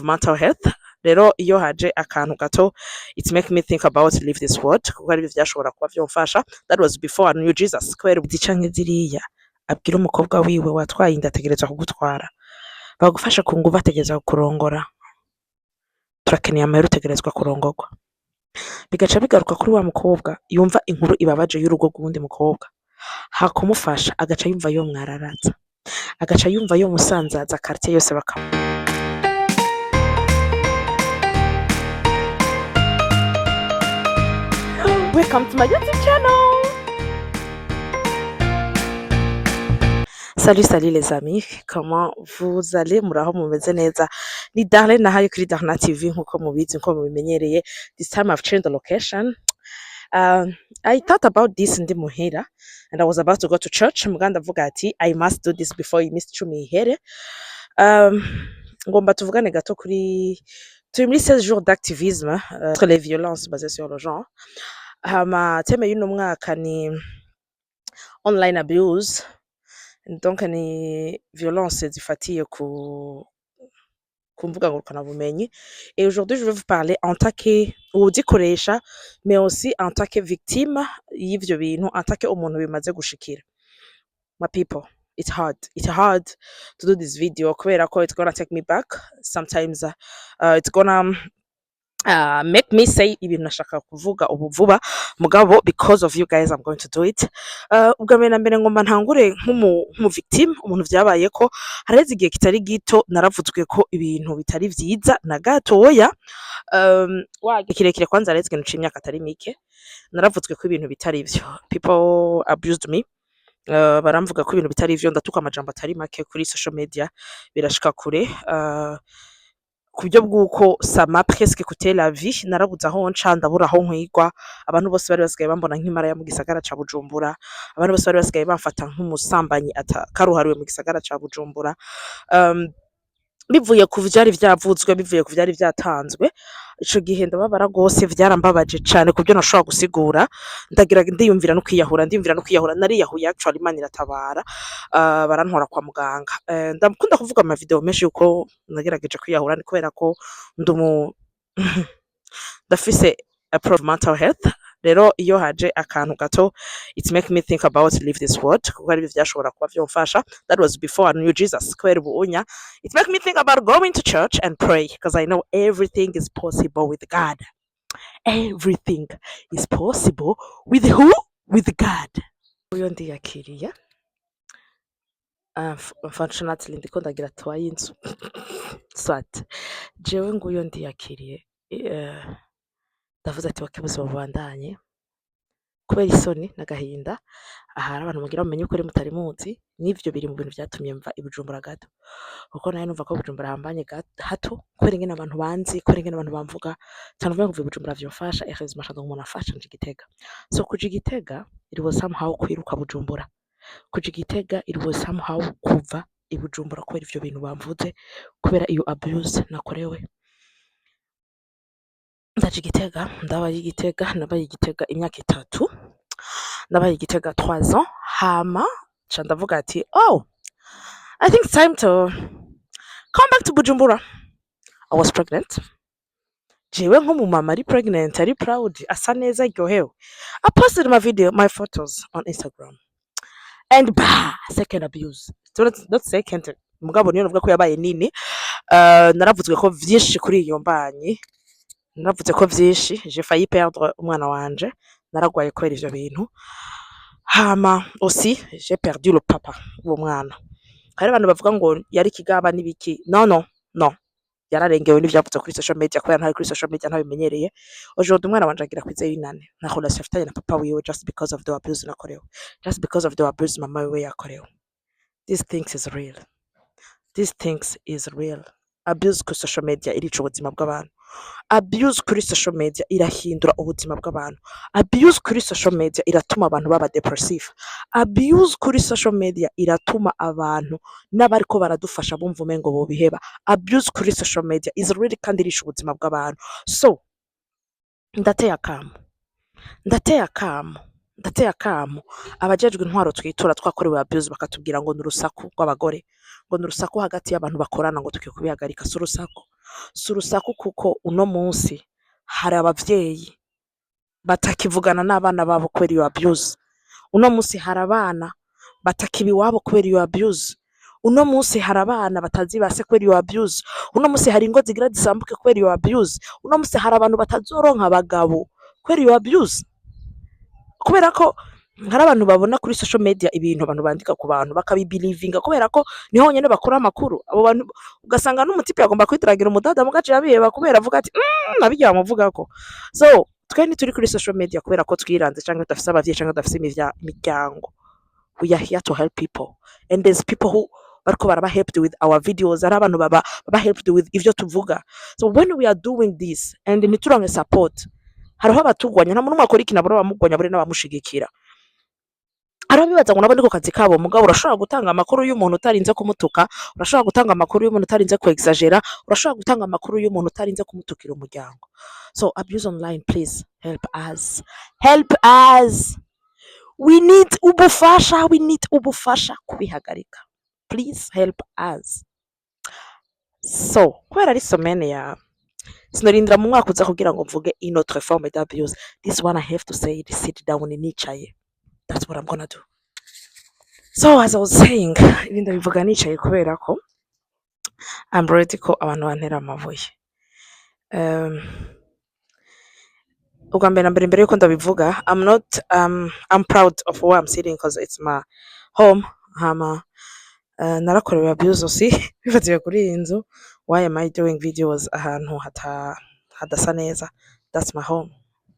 Mental health rero, iyo haje akantu gato, it make me think about leave this world, kuko ari vyashobora kuba vyomfasha. That was before I knew Jesus. Kubera izi canke ziriya, abwira umukobwa wiwe watwaye inda ategerezwa kugutwara, bagufasha ku nguvu ategerezwa kukurongora, turakeneye amahera utegerezwa kurongorwa. Bigaca bigaruka kuri wa mukobwa yumva inkuru ibabaje y'urugo rw'uwundi mukobwa, hakumufasha agaca yumva yomwararaza, agaca yumva yomusanzaza quartier yose baka. Welcome to my YouTube channel. Salut, salut les amis, comment vous allez? Muraho, mumeze neza? Ni Darlene nahaye kuri Darna TV, nkuko mubizi, nkuko mubimenyereye. This time I've changed the location. I thought about this ndi muhira and I was about to go to church, muga ndavuga ati I must do this before iminsi 10 ihere. Ngomba tuvugane gato kuri, turi muri 16 jours d'activisme contre les violences basées sur le genre. Hama thème y'uno mwaka ni online abuse, donc ni violence zifatiye ku mbuga ngurukanabumenyi. Et aujourd'hui, je vais vous parler en tant que uwuzikoresha, mais aussi en tant que victime y'ivyo bintu, en tant que umuntu bimaze gushikira. My people, it's hard, it's hard to do this video kubera ko it's gonna take me back sometimes, it's gonna make me say ibintu nashaka kuvuga ubu vuba, mugabo because of you guys I'm going to do it. Ubwa mbere na mbere, ngomba ntangure nk'umu victime, umuntu vyabayeko. Haraheze igihe kitari gito naravuzwe ko ibintu bitari vyiza na gatoya, kirekire kwanza, haraheze ikintu c'imyaka atari mike naravuzwe ko ibintu bitari vyo. People abused me, baramvuga ko ibintu bitari vyo, ndatuka amajambo atari make kuri social media, birashika kure, ku buryo bw'uko ça m'a presque coûté la vie. Narabuze aho nca, ndabura aho nkwigwa. Abantu bose bari basigaye bambona nk'imaraya mu gisagara ca Bujumbura, abantu bose bari basigaye bamfata nk'umusambanyi karuhariwe mu gisagara ca Bujumbura, bivuye ku vyari vyavuzwe, bivuye ku vyari vyatanzwe. Ico gihe ndababara gose, vyarambabaje cane kubyo ntashobora gusigura. Ndagira ndiyumvira no kwiyahura, ndiyumvira no kwiyahura. Nariyahuye actually, Imana iratabara, barantwara kwa muganga. Ndakunda kuvuga ama video menshi yuko nagerageje kwiyahura, ni kubera ko ndumu ndafise a problem mental health. Rero iyo haje akantu gato, it make me think about leave this world, kuko ari vyashobora kuba vyomfasha. That was before I knew Jesus. Kubera ubu unya it make me think about going to church and pray, because I know everything is possible with God. Everything is possible with who? With God. Uyo ndiyakiriye. Unfortunately ndiko ndagira tour y'inzu, soit jewe nguyo ndiyakiriye. Ndavuze ati bake ubuzima bubandanye, kubera isoni n'agahinda. Ahari abantu mugira mumenye ukuri mutari muzi, n'ivyo biri mu bintu vyatumye mva i Bujumbura gato, kuko nayo numva ko Bujumbura hambanye hato, kubera ingene abantu banzi, kubera ingene abantu bamvuga cyane, uvuga ngo mva i Bujumbura vyomfasha. Heureusement nshaka umuntu afasha, nja i Gitega. So kuja i Gitega, it was somehow kwiruka Bujumbura. Kuja i Gitega, it was somehow kuva i Bujumbura, kubera ivyo bintu bamvuze, kubera iyo abuse nakorewe. Ndaja i Gitega, ndabaye i Gitega, nabaye i Gitega imyaka 3, nabaye i Gitega 3 ans. Hama ca ndavuga ati oh, I think it's time to come back to Bujumbura. I was pregnant. Jewe nk'umumama ari pregnant, ari proud, asa neza, aryohewe, I posted my video, my photos on Instagram and bah, second abuse. Not second, mugabo niyo navuga ko yabaye nini. Naravuzwe ko vyinshi kuri iyo mbanyi, naravuze ko vyinshi, j'ai failli perdre umwana wanje, naragwaye kubera ivyo bintu. Hama aussi j'ai perdu le papa w'uwo mwana. Hari abantu bavuga ngo yari ikigaba n'ibiki. No, no, no, yararengewe n'ivyavuze kuri social media, kubera ntari kuri social media, ntabimenyereye. Aujourd'hui umwana wanje agira kwize yinane, nta relation afitanye na papa wiwe, just because of the abuse nakorewe, just because of the abuse mama wiwe yakorewe. These things is real, these things is real. Abuse kuri social media irica ubuzima bw'abantu. Abuse kuri social media irahindura ubuzima bw'abantu. Abuse kuri social media iratuma abantu baba depressive. Abuse kuri social media iratuma abantu n'abariko baradufasha bumva umengo bobiheba. Abuse kuri social media is really, kandi irisha ubuzima bw'abantu. So ndateye akamo, ndateye akamo, Ndateye akamo abajejwe intwaro twitura twakorewe abuse, bakatubwira ngo ni urusaku rw'abagore, ngo ni urusaku hagati y'abantu bakorana, ngo tukwiye kubihagarika. Si urusaku, si urusaku, kuko uno munsi hari abavyeyi batakivugana n'abana babo kubera iyo abuse. Uno munsi hari abana batakiba iwabo kubera iyo abuse. Uno munsi hari abana batazi base kubera iyo abuse. Uno munsi hari ingo zigira zisambuke kubera iyo abuse. Uno munsi hari abantu batazoronka abagabo kubera iyo abuse, kubera ko hari abantu babona kuri social media ibintu abantu bandika ku bantu bakabibelivinga, kubera ko niho honyene bakura amakuru. Abo bantu ugasanga n'umutipe yagomba kwitiragira umudada, mugace yabiheba kubera avuga ati nabirya bamuvugako. So twe ntituri kuri social media kubera ko twiranze, canke tudafise abavyeyi, canke tudafise imiryango. We are here to help people, and there's people who bariko baraba helped with our videos. Ari abantu baba helped with ivyo tuvuga. So when we are doing this and ntituronke support, hariho abatugwanya. Nta muntu umwe akora ikintu abura abamugwanya, abure n'abamushigikira. Hariho abibaza ngo nabo niko kazi kabo. Mugabo urashobora gutanga amakuru y'umuntu utarinze kumutuka, urashobora gutanga amakuru y'umuntu utarinze kuexagera, urashobora gutanga amakuru y'umuntu utarinze kumutukira umuryango. So abuse online, please help us, help us. We need ubufasha, we need ubufasha kubihagarika. Please help us. So kubera ari semaine ya sinorindira mu mwaka uza kugira ngo mvuge une autre forme d'abuse, this one I have to say it, sit down nicaye. That's what I'm gonna do. So as I was saying, ibi ndabivuga nicaye kubera ko I'm ready ko abantu bantera amabuye. Ubwa mbere na mbere, mbere yuko ndabivuga, I'm not I'm proud of where I'm sitting because it's my home. Hama narakorewe abuse aussi bifatiye kuri iyi nzu. Why am I doing videos ahantu hadasa neza? That's my home.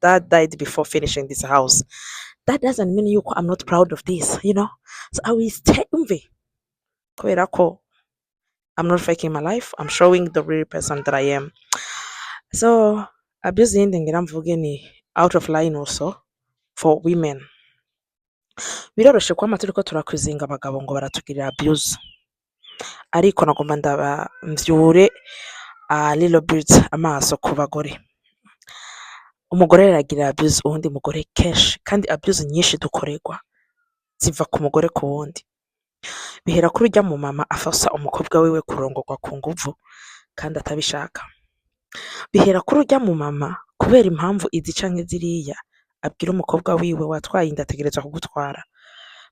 Dad died before finishing this house. That doesn't mean yuko I'm not proud of this. So I will stay, umve, kubera ko I'm not faking my life, I'm showing the real person that I am. So abuse yindi ngira mvuge ni out of line also for women. Biroroshe kwama turiko turakwizinga abagabo ngo baratugirira abuse, ariko nagomba ndaba mvyure a little bit amaso ku bagore. Umugore aragira abuse uwundi mugore kenshi, kandi abuse nyinshi dukorerwa ziva ku mugore ku wundi. Bihera kuri urya mu mama afasa umukobwa wiwe kurongorwa ku nguvu kandi atabishaka. Bihera kuri urya mu mama, kubera impamvu izi canke ziriya, abwira umukobwa wiwe: "Watwaye inda, ategerezwa kugutwara,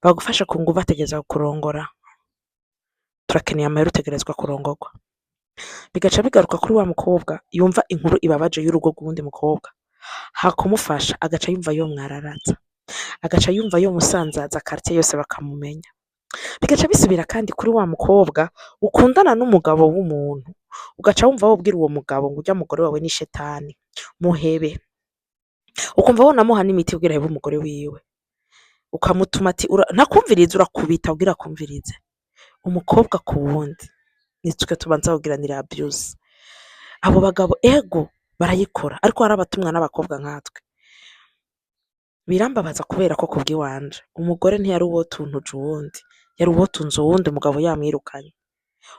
bagufashe ku nguvu, ategerezwa kukurongora, turakeneye amahera, utegerezwa kurongorwa." Bigaca bigaruka kuri wa mukobwa yumva inkuru ibabaje y'urugo rw'uwundi mukobwa, hakumufasha agaca yumva yomwararaza, agaca yumva yomusanzaza quartier yose bakamumenya. Bigaca bisubira kandi kuri wa mukobwa ukundana n'umugabo w'umuntu, ugaca wumva wobwira uwo mugabo ngo urya mugore wawe ni shetani, muhebe, ukumva wonamuha n'imiti kugira ahebe umugore wiwe, ukamutuma ati ntakumvirize, urakubita kugira akumvirize. Umukobwa ku wundi, nitwe tubanza kugiranira abuse. Abo bagabo ego barayikora, ariko hari abatumwa n'abakobwa nkatwe. Birambabaza kubera ko kubw'iwanje umugore ntiyari uwotuntuje uwundi, yari uwotunze uwundi umugabo yamwirukanye.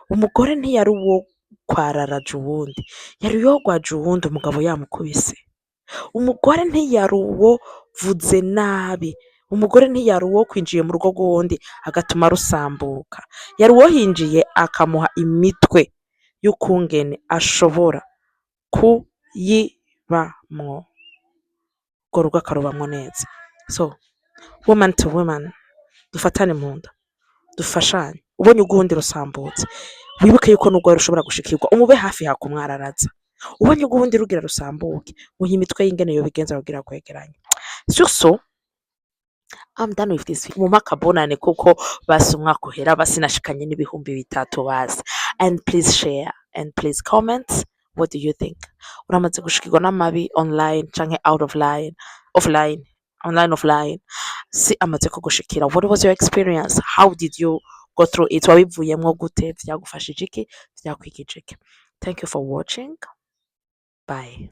Umugore ntiyari uwo kwararaja uwundi, yari uwogwaje uwundi umugabo yamukubise. Umugore ntiyari uwovuze nabi, umugore ntiyari uwo kwinjiye mu rugo rw'uwundi agatuma rusambuka, yari uwohinjiye akamuha imitwe y'ukungene ashobora kuyibamwo, urwo rugo akarubamwo neza. So woman to woman, dufatane mu nda, dufashanye. Ubonye urw'uwundi rusambutse, wibuke yuko n'urwawe rushobora gushikirwa, umube hafi hakumwararaza. Ubonye urw'uwundi rugira rusambuke, muhe imitwe y'ingene yobigenza kugira rwegeranye. Sur ce, I'm done with this. Mumpe akabonane, kuko basi umwaka uhera basi nashikanye n'3000 basi. And please share and please comment. What do you think? Uramaze gushikirwa n'amabi online canke out of line, offline, online, offline? Si amaze kugushikira, what was your experience? How did you go through it? Wabivuyemwo gute? Vyagufashije iki? Vyakwigije iki? Thank you for watching. Bye.